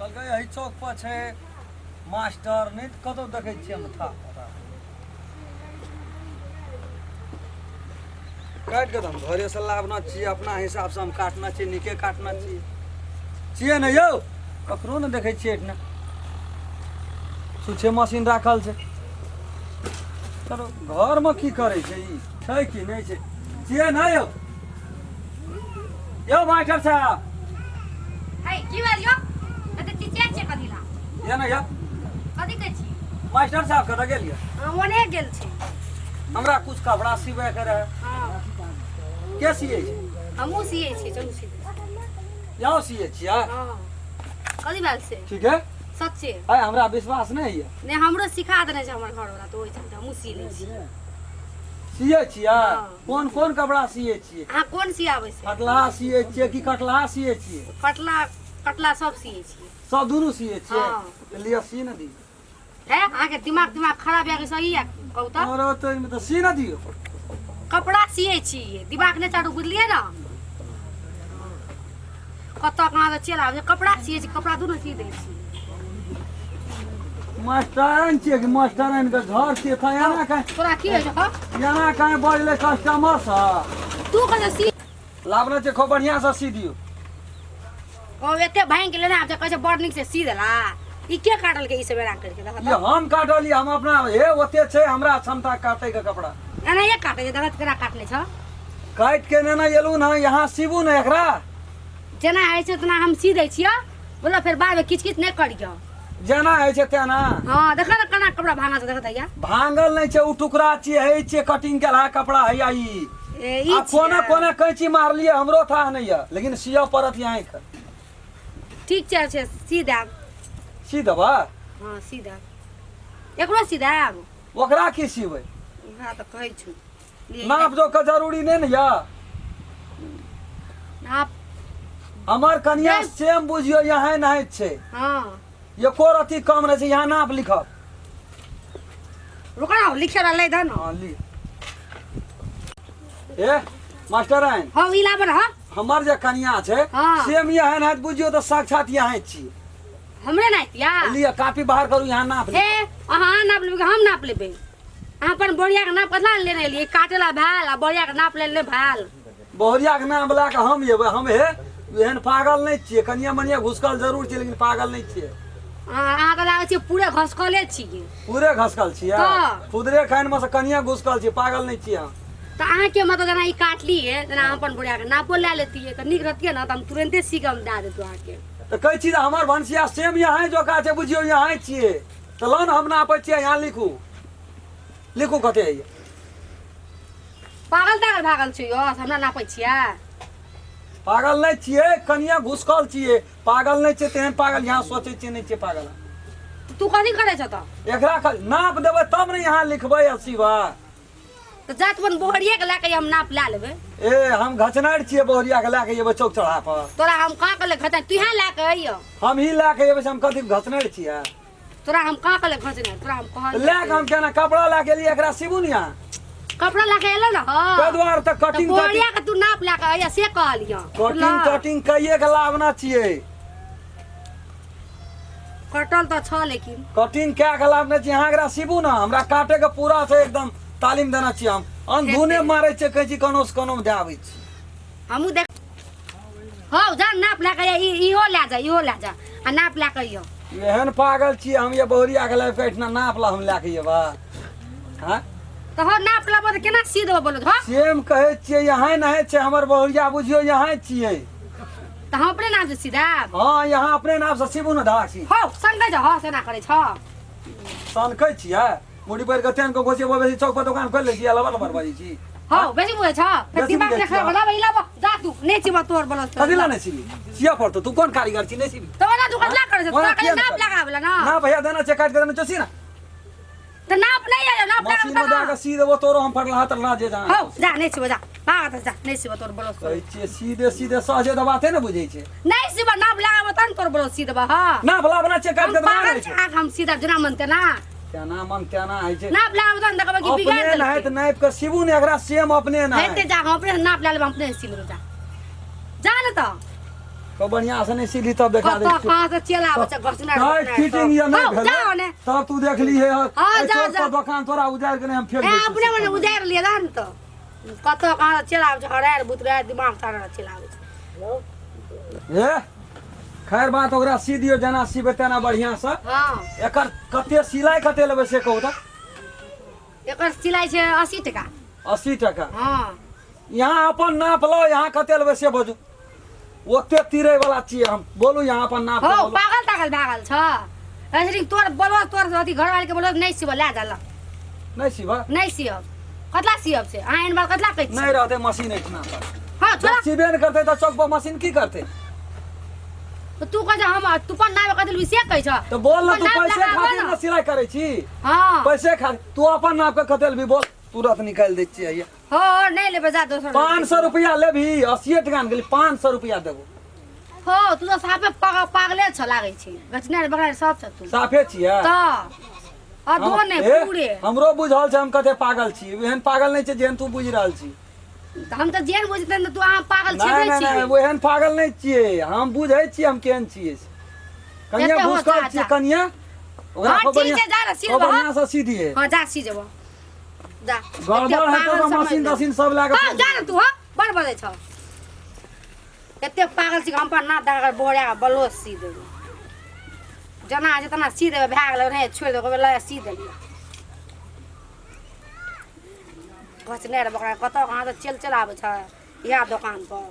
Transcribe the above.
कहलकै एहि चौक पर छै मास्टर, नहि तऽ कतौ देखै छियै हम। था पता काटि कऽ तऽ हम घरेसँ लाबना छियै, अपना हिसाबसँ हम काटना छियै, नीके काटना छियै छियै ने यौ। ककरो ने देखै छियै एहिठिना, छुच्छे मशीन राखल छै। चलो, घरमे की करै छै ई, छै कि नहि छै? छियै ने यौ? यौ मास्टर साहब। है, की भेल यौ? एते चिचिया छियै कथी ला? ये ने यौ। कथी कहै छी? मास्टर साहब कतऽ गेल यऽ? हाँ, ओने गेल छै। हमरा कुछ कपड़ा सिबै के रहे। हाँ। के सियै छै? हमहूँ सियै छियै, चलू सी दै छी। यौ सियै छियै? हाँ, कथी भेल से? ठीक है। सच्चे। आइ हमरा विश्वास नहि यऽ। नहि, हमरो सिखा देने छै हमर घरवाला, तऽ ओहि चलते हमहूँ सी लै छियै। सियै छियै? हाँ। कोन कोन कपड़ा सियै छियै? अहाँ कोन सियाबै से? फटलाहा सियै छियै कि कटलाहा सियै छियै? फटला कटला सब सियै छियै। सब दुनू सियै छियै? हाँ। तऽ लिअ, सी ने दियौ। हे, अहाँके दिमाग दिमाग खराब यऽ कि सही यऽ, कहू तऽ? और तऽ एहिमे तऽ सी ने दियौ। कपड़ा सियै छियै, दिमाग नहि चाटू, बुझलियै ने? कतऽ कहाँ से चलि आबै छै। कपड़ा सियै छी, कपड़ा दुनू सी दै छी। मास्टरन छियै कि मास्टरन के घर छियै? था एना काहे तोरा की होइ छौ? एना काहे बजलै कस्टमर सँ? तू कतऽ सी लाबने छै, खूब बढ़िआँ से सी दियौ। ओ एते भांगि के लेने आब कहै छै बड़ नीक से सी देला। ई के काटलकै ई सब एना करके? देखऽ ई तऽ। हम काटलियै, हम अपना हे ओते छै हमरा क्षमता काटै के कपड़ा। एनाहिए काटै छै? देखऽ तऽ केना काटने छौ। काटि के नेने एलहुँ ने, यहाँ सीबू ने एकरा। जेना होइ छै तेना हम सी दै छियै, बोलो, फेर बादमे किच किच नहि करियौ। जेना होइ छै तेना। हँ, देखऽ ने केना कपड़ा भांगल छै, देखऽ तऽ। भांगल नहि छै, ओ टुकड़ा छियै, हे छियै कटिंग केलहा कपड़ा हैया ई। ए, ई आ कोना छियै। कोना कैंची मारलियै हमरो थाह नहि यऽ, लेकिन सियऽ पड़त यहाँके। ठीक छै छै, सी देब। सी देबै? हँ, सी देब। एकरो सी देब। ओकरा की सिबै? उएह तऽ कहै छु। नाप जोख के जरूरी नहि ने यऽ। नाप हमर कनिया नहि। सेम बुझियौ यहाँ नहाइत छै। हाँ। एको रत्ती कम रहै छै। यहाँ नाप लिखब। रुक ना, लिखे ला ले दे ना। हाँ, ली। ए मास्टर आइन। हाँ, ई लाबन। हाँ। हमर जे कनिया छै, हाँ। सेम यहाँ नहाइत, बुझियौ तऽ साक्षात यहाँ छियै। हमरे नाप या लिअ, कापी बाहर करू, यहाँ नाप हे। लिखब। अहाँ नाप लेबै कि हम नाप लेबै? अहाँ अपन बोरिया के नाप कतना लेने एलियै? काटे ला भेल आ बोरिया के नाप लेल नहि भेल। बहुरिया के नाम लए कऽ हम एबै? हम हे एहन पागल नहि छियै। कनिया मनिया घुसकल जरूर छियै, लेकिन पागल नहि छियै। अहाँ तऽ लागै छियै पूरे घसकले छियै। पूरे घसकल छियै? तऽ। खुदरे खान मे से कनिया घुसकल छियै, पागल नहि छियै हम। तऽ अहाँके मतलब जेना ई काटलियै, जेना अहाँ अपन बोरिया के नापो लए लेतियै तऽ नीक रहतियै ने, तऽ हम तुरन्ते सी कऽ हम दए देतहुँ अहाँके। तऽ कहै छी जे हमर भनसिया सेम यहाँ जोका छै, बुझियौ यहाँ छियै। तऽ लऽ ने, हम नापै छियै, यहाँ लिखू, लिखू कते होइए। पागल तागल भागल छी यौ, हमरा नापै छियै? पागल नहि छियै, कनिया घुसकल छियै, पागल नहि छियै। तेहन पागल यहाँ सोचै छियै नहि छियै पागल। तू कथी करै छ तऽ? एकरा नाप देबै तब ने यहाँ लिखबै आ सीबै। तऽ जात अपन बोहरिए के लए कऽ हम नाप लए लेबै। ए, हम घचनारि छियै बोहरिया के लए के जेबै चौक चौराहा पर? तोरा हम कहाँ कहले घचना, तू यहाँ लए कऽ अइयो। हम ही लए के जेबै से हम कथी घचनारि छियै? तोरा हम कहाँ कहले घचना, तोरा हम कहल लए के हम केना कपड़ा लए के एलियै? एकरा सीबू ने यहाँ। कपड़ा लए के एलो ने? हँ। ताहि दुआरे तऽ तऽ कटिंग बोहरिया के तू नाप लए कऽ अइयो से कहलियो। कटिंग कटिंग कइए के लाबना छियै। कटल तऽ छ लेकिन कटिंग कए के लाबने छी। अहाँ एकरा सीबू ने, हमरा काटे के पूरा छै एकदम तालीम देने छी। हम अनधुने मारै छियै कैंची, कोनो से कोनो मे दए आबै छी। हमहूँ देख हौ, जा नाप लए कऽ ई इहो लए जा, इहो लए जा आ नाप लए कऽ अइयो। एहन पागल छियै हम? ये बहुरिया के लाबि कऽ एहिठिना नाप ला हम लए के जेबै? हँ। तऽ हौ, नाप लेबो तऽ केना सी देबो बोलो हौ? सेम कहै छियै, यहाँ नहाय छै हमर बहुरिया, बुझियौ यहाँ छियै। तऽ हम अपने नाम से सी देब। हँ, यहाँ अपने नाम से सीबू ने धाक छी। हौ, सनकै छ, हँ, सेना करै छ। सनकै छियै? मुड़ी पड़ि कऽ तेन कऽ घोसिएबो बेसी। चौक पर दोकान खोलि लै छी आ लबर लबर बजै छी। हौ, बेसी बुझै छ फेर। बेसी दिमाग बुझै नहि खराब छियै। लाबै, लाबो, जा तू, नहि छिबो तोर बोलो। कथी ला नहि सीबी? सिया पड़तौ। तू कोन कारीगर छी नहि सीबी? तऽ ओना तू कतला करै छ? ओना तोरा किया खाली नहि नाप करै? लगाबे ना। ना भैया, देना छै काटि कऽ देना छै, सी ना। तऽ नाप नहि आयो, नाप मशीन में लगाबे दए तऽ कऽ सी देबो तोरो हम, फटलहा तटलहा जे जहाँ। हौ, जा, नहि छिबो, जा भाग तऽ जा, नहि छिबो तोर बोलो। कहै छियै सीधे सीधे सहजे तऽ बाते ने बुझै छै। नहि सिबो, नाप लगाबो तहन तोर बोलो सी देबो। हँ। नाप लाबना छै काटि हम कऽ देना पागल रहै छी छै। अहाँके हम सीधा जेना मन तेना। तेना मन तेना होइ छै। नाप लगाबो तहन देखबै कि बिगाड़ अपने नहाइत देलकै। नापि कऽ सीबू ने एकरा सेम अपने हेतै नहाय। जा, हम अपने से नाप लए लेबै, हम अपने से सी लेबै, जा जा ने तऽ। तो बढ़िया से नहीं सीली तब देखा दे कतऽ कहाँ से चलि आबै छै घसना टाइट फिटिंग या नहीं भेलै जाओ ने तब तू देख ली है हाँ, एहि जा, चौक जा। पर दोकान तोरा उजाड़ के नहीं हम फेंक ए दै छियौ। अपने मने उजाड़ि लिअ ने तऽ कतऽ कहाँ से चलि आबै छै हरायल बुतरायल दिमाग सारा चलि आबै छै ए खैर बात ओकरा सी दियौ जेना सीबै तेना बढ़िया से हँ एकर कते सिलाई कते लेबै से कहू तऽ एकर सिलाइ छै 80 टका 80 टका हँ यहाँ अपन नाप लो यहाँ कते लेबै से बजू ओते तीरै वाला छियै हम बोलू यहाँ अपन नाप हो के बोलू। पागल तागल भागल छ ऐसे तोर बोलो तोर अथी घरवाली के बोलो नहीं सिबो लै जा ल नहीं सिबा नहीं सियब कतला सियब से अहाँ एहन बात कतला कहै छी नहीं रहते मशीन एहिठिना पर हँ छोड़ा जब सिबे ने करते तऽ चौक पर मशीन की करते तऽ तू कहै छ हम तू कोन नाम कह देलबी से कहै छ तऽ बोल ना तू अपन नाप पैसे लगाबऽ खातिर ने। ने सिलाई करै छी हँ पैसे खातिर तू अपन नाप के कते लेबही बोल तुरंत निकालि दै छियै हैया हो नहीं लेबै जा दोसर 500 रुपया लेबही 80 टका ने गेली 500 रुपया देबो हो तू तऽ साफे पागले छ लागै छै गचना बगरा सब छ तू साफे छियै तऽ अधो नहि ए, पूरे हमरो बुझल छै हम कते पागल छी एहन पागल नहि छै जेहन तू बुझि रहल छी तऽ हम तऽ जेहन बुझतै ने तू अहाँ पागल नहि छेबे नहि छी नहि ओहन पागल नहि छियै हम बुझै छियै हम केहन छियै से। कनिया जते हो भूसकल जा, छियै जा। कनिया ओकरा हाँ, खूब ठीक बढ़िया छै, जा ने, खूब सिलबह। बढ़िया से सी दिए हाँ जा सी जेबो जा गड़बड़ हेतौ तऽ मशीन तशीन सब लए हाँ कऽ जा ने तू हाँ बड़ बजै छौ एते पागल छी कि हम पर नाक दऽ बोरा बलो सी देबै जेना जेतना सी देबै भए गेलै ओनाहिये छोड़ि देबै कहबै लए सी देलियै घसने रे बकरा कतऽ कहाँ से चलि चलि आबै छै इएह दोकान पर।